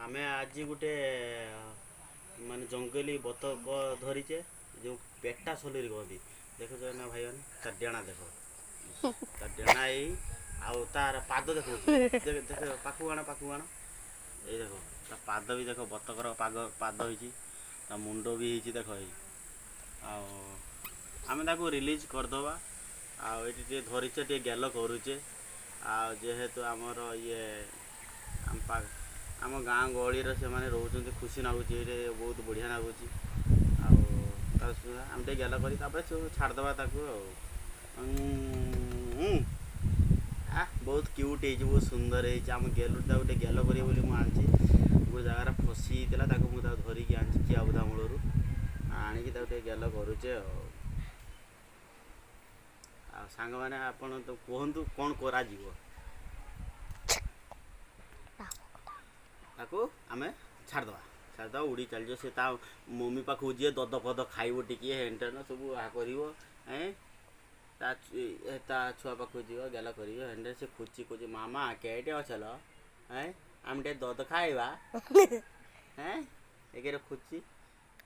ଆମେ ଆଜି ଗୋଟେ ମାନେ ଜଙ୍ଗଲୀ ବତକ ଧରିଛେ, ଯେଉଁ ପେଟା ସଲୁରି କହନ୍ତି। ଦେଖୁଛ ନା ଭାଇମାନେ, ତା ଡେଣା ଦେଖ, ତା ଡେଣା ଏଇ, ଆଉ ତାର ପାଦ ଦେଖଉଛି। ଦେଖ ଦେଖ, ପାଖକୁ ଆଣ, ପାଖକୁ ଆଣ। ଏଇ ଦେଖ, ତା ପାଦ ବି ଦେଖ, ବତକର ପାଦ ହେଇଛି, ତା ମୁଣ୍ଡ ବି ହେଇଛି, ଦେଖ ଏଇ। ଆଉ ଆମେ ତାକୁ ରିଲିଜ୍ କରିଦେବା। ଆଉ ଏଇଠି ଟିକେ ଧରିଛେ, ଟିକେ ଗେଲ କରୁଛେ। ଆଉ ଯେହେତୁ ଆମର ଇଏ ଆମ ଗାଁ ଗହଳିରେ ସେମାନେ ରହୁଛନ୍ତି, ଖୁସି ଲାଗୁଛି, ଏଇଠି ବହୁତ ବଢ଼ିଆ ଲାଗୁଛି। ଆଉ ତା ଆମେ ଟିକେ ଗେଲ କରି ତାପରେ ସବୁ ଛାଡ଼ିଦେବା ତାକୁ। ଆଉ ବହୁତ କ୍ୟୁଟ୍ ହେଇଛି, ବହୁତ ସୁନ୍ଦର ହେଇଛି। ଆମ ଗେଲୁ ତାକୁ ଟିକେ ଗେଲ କରିବ ବୋଲି ମୁଁ ଆଣିଛି। ଗୋଟେ ଜାଗାରେ ଫସି ହେଇଥିଲା, ତାକୁ ମୁଁ ତାକୁ ଧରିକି ଆଣିଛି କିଆବୁଦା ମୂଳରୁ ଆଣିକି ତାକୁ ଟିକେ ଗେଲ କରୁଛେ। ଆଉ ଆଉ ସାଙ୍ଗମାନେ, ଆପଣ ତ କୁହନ୍ତୁ କ'ଣ କରାଯିବ ତାକୁ। ଆମେ ଛାଡ଼ିଦେବା, ଛାଡ଼ିଦେବା, ଉଡ଼ି ଚାଲିଯିବ ସେ ତା ମମି ପାଖକୁ ଯିଏ ଦଦ ଫଦ ଖାଇବ ଟିକିଏ, ହେଣ୍ଟେନ ସବୁ କରିବ। ଏଁ ତା ତା ଛୁଆ ପାଖକୁ ଯିବ, ଗେଲ କରିବ ହେଣ୍ଟେନ। ସେ ଖୋଜି ଖୋଜି, ମାମା କେଇଠି ଅଛଲ, ଏଁ ଆମେ ଟିକେ ଦଦ ଖାଇବା, ହେଁ ଏକରେ ଖୋଜି।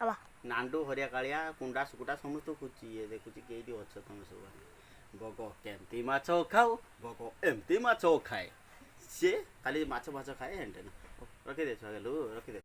ଆବା। ନାଣ୍ଡୁ, ହରିଆ, କାଳିଆ, କୁଣ୍ଡା ସୁକୁଟା ସମସ୍ତଙ୍କୁ ଖୋଜୁଛି ଇଏ, ଦେଖୁଛି କେଇଠି ଅଛ ତମେ ସବୁ। ବଗ କେମିତି ମାଛ ଖାଉ, ବଗ ଏମିତି ମାଛ ଖାଏ, ସିଏ ଖାଲି ମାଛ ଫାଛ ଖାଏ, ହେଣ୍ଟେନ। ରଖିଦେ ଛୁଆ ଗେଲୁ, ରଖିଦେ।